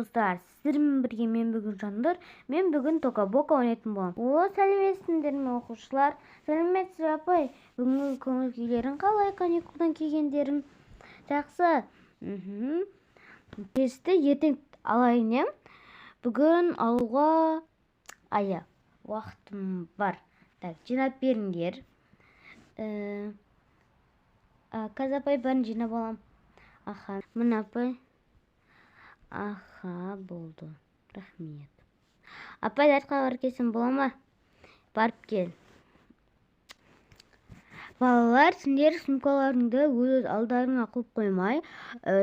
Достар, сіздермен бірге мен бүгін Жандар, мен бүгін Тока Бока ойнайтын боламын. О, сәлеметсіңдер ме, оқушылар? Сәлеметсіз, апай. Бүгінгі көңіл күйлерің қалай, каникулдан келгендерің? Жақсы. Тестті ертең алайын, иә? Бүгін алуға уақытым бар. Так, жинап беріңдер. Қазір апай бәрін жинап алам. Аха, міне апай. Аха, болды. Рахмет. Апай, дәріске барып келсем бола ма? Барып кел. Балалар, сендер сумкаларыңды өз алдарыңа қойып қоймай,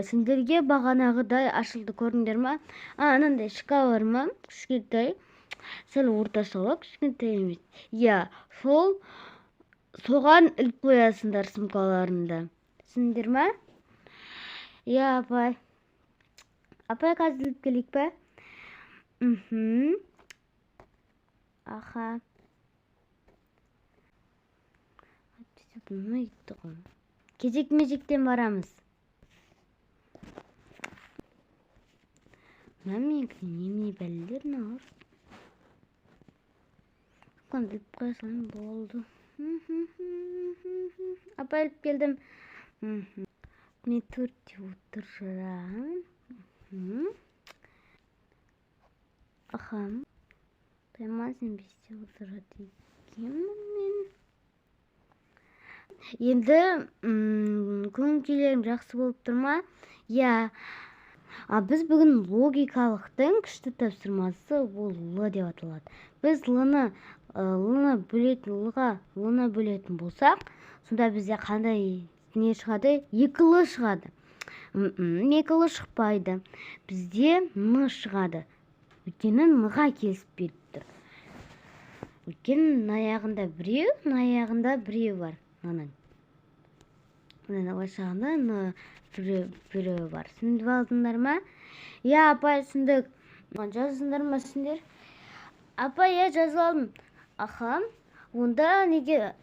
сендерге бағанағыдай ашылды, көрдіңдер ма? Анандай шкаф бар ма? Кішкентай, сәл орташалау, кішкентай емес. Иә, соған іліп қоясыңдар сумкаларыңды. Түсіндіңдер ма? Иә, апай. Апай, қазір іліп келейік пе? Аха. Кезек-мезектен барамыз. Мына менікі немене бәлелер мыналар? Сумкамды іліп қоя салайын, болды. Апай, іліп келдім. Мен төртте отырамын. Аха. Тайман, сен бесте отырады екенмін мен. Енді көңіл күйлерің жақсы болып тұр ма? Иә. Біз бүгін логикалықтың күшті тапсырмасы ол Л деп аталады. Біз Л-ны бөлетін, Л-ға Л-ны бөлетін болсақ, сонда бізде қандай не шығады? Екі Л шығады. Екі Л шықпайды. Бізде Н шығады. Өйткені Н-ға келісіп беріп тұр. Өйткені мына аяғында біреу, мына аяғында біреу бар. Мынаның. Мына аяғында Н біреу бар. Түсініп алдыңдар ма? Иә, апай, түсіндік. Жаздыңдар ма сендер? Апай, иә, жазып алдым. Аха. Онда неге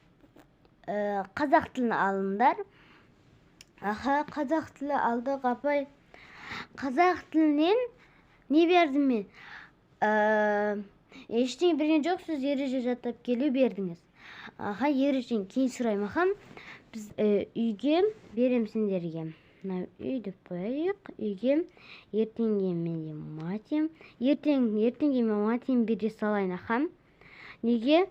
қазақ тілін алыңдар? Аха, қазақ тілі алдық, апай. Қазақ тілінен не бердім мен? Ештеңе берген жоқсыз, ереже жаттап келу бердіңіз. Аха, ережені кейін сұраймын, аха. Біз үйге берем сендерге. Мына үй деп қояйық. Үйге ертеңге менде матем. Ертеңге мен матем бере салайын, аха. Неге?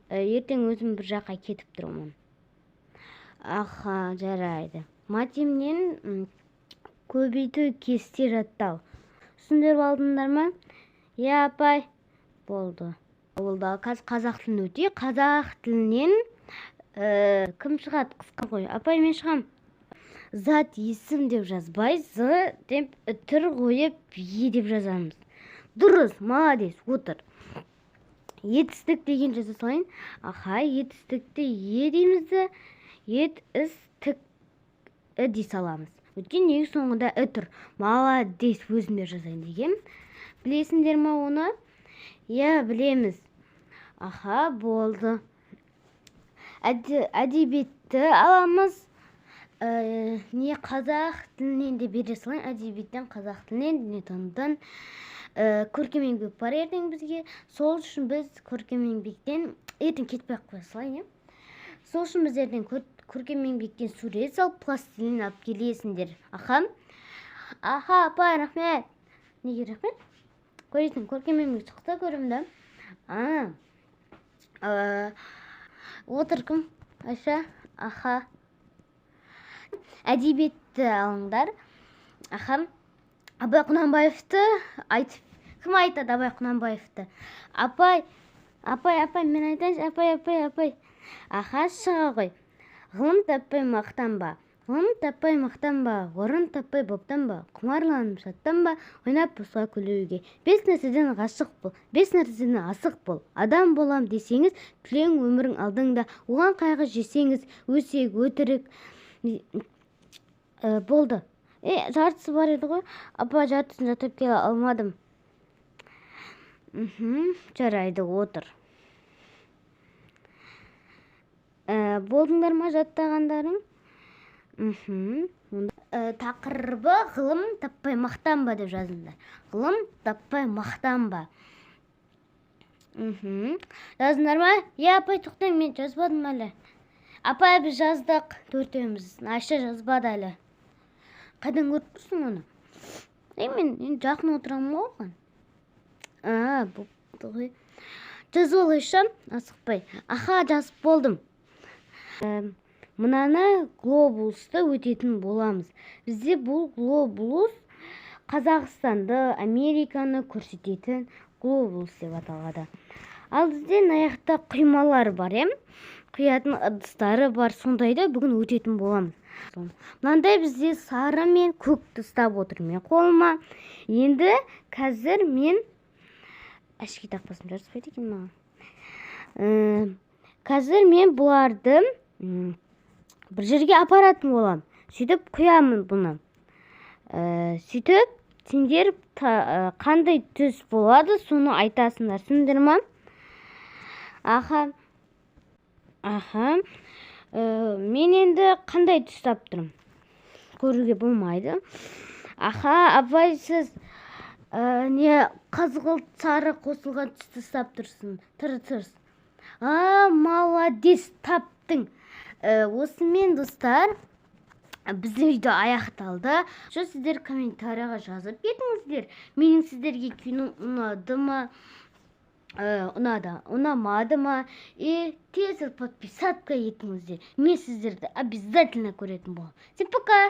Ертең өзім бір жаққа кетіп тұрмын. Аха, жарайды. Матемнен көбейту кесте жаттау. Түсіндіріп алдыңдар ма? Иә, апай. Болды. Болды. Қазір қазақ тілін өтейік. Қазақ тілінен кім шығады? Қысқа ғой. Апай, мен шығам. Зат есім деп жазбай, з деп үтір қойып, е деп жазамыз. Дұрыс, молодец, отыр. Етістік деген жаза салайын. Аха, етістікті е дейміз де, ет, іс, тік, і дей саламыз. Өйткені негізі соңында і тұр. Молодец, өзім де жазайын деген. Білесіңдер ма оны? Иә, білеміз. Аха, болды. Әдебиетті аламыз. Не қазақ тілінен де бере салайын. Әдебиеттен, қазақ тілінен, дүниетанымдан. Көркем еңбек бар ертең бізге. Сол үшін біз көркем еңбектен ертең кетпей ақ қоя салайын, иә? Сол үшін біз ертең көркем еңбектен сурет салып, пластилин алып келесіңдер. Аха. Аха, апай, рахмет. Неге рахмет? Көресің, көркем еңбек шықса көрем да. Отыр кім? Айша. Аха. Әдебиетті алыңдар. Аха. Абай Құнанбаевты айтып, кім айтады Абай Құнанбаевты? Апай, апай, апай, мен айтайыншы, апай, апай, апай. Аха, шыға ғой. Ғылым таппай мақтанба. Ғылым таппай мақтанба, орын таппай боптанба, құмарланып шаттанба, ойнап босқа күлуге. Бес нәрседен ғашық бол, бес нәрседен асық бол. Адам болам десеңіз, түлең өмірің алдыңда, оған қайғы жесеңіз, өсек, өтірік. Болды. Жартысы бар еді ғой. Апа, жартысын жаттап келе алмадым. Жарайды, отыр. Болдыңдар ма жаттағандарың? Тақырыбы «Ғылым таппай мақтанба» деп жазыңдар. «Ғылым таппай мақтанба». Жаздыңдар ма? Иә, апай, тоқтаң, мен жазбадым әлі. Апай, біз жаздық төртеуміз. Айша жазбады әлі. Қайдан көріп тұрсың оны? Ей, мен енді жақын отырамын ғой оған. А, бопты ғой. Жазып алайыншы, асықпай. Аха, жазып болдым. Мынаны, глобусты өтетін боламыз. Бізде бұл глобус Қазақстанды, Американы көрсететін глобус деп аталады. Ал бізде мына жақта құймалар бар, иә, құятын ыдыстары бар. Сондайды бүгін өтетін боламыз. Мынандай бізде сары мен көкті ұстап отырмын мен қолыма. Енді қазір мен очки тақпасам, жараспайды екен маған. Қазір мен бұларды бір жерге апаратын боламын. Сөйтіп құямын бұны. Сөйтіп сендер қандай түс болады, соны айтасыңдар. Түсіндіңдер ма? Аха. Мен енді қандай түс тапып тұрмын? Көруге болмайды. Аха, апай, сіз не, қызғылт сары қосылған түсті ұстап тұрсың. Тырыс. А, молодец, таптың. Осымен, достар, біздің видео аяқталды. Что, сіздер комментарийға жазып кетіңіздер, менің сіздерге кино ұнады ма, ұнады, ұнамады ма. И тез подписаться етіңіздер. Мен сіздерді обязательно көретін боламын. Всем пока!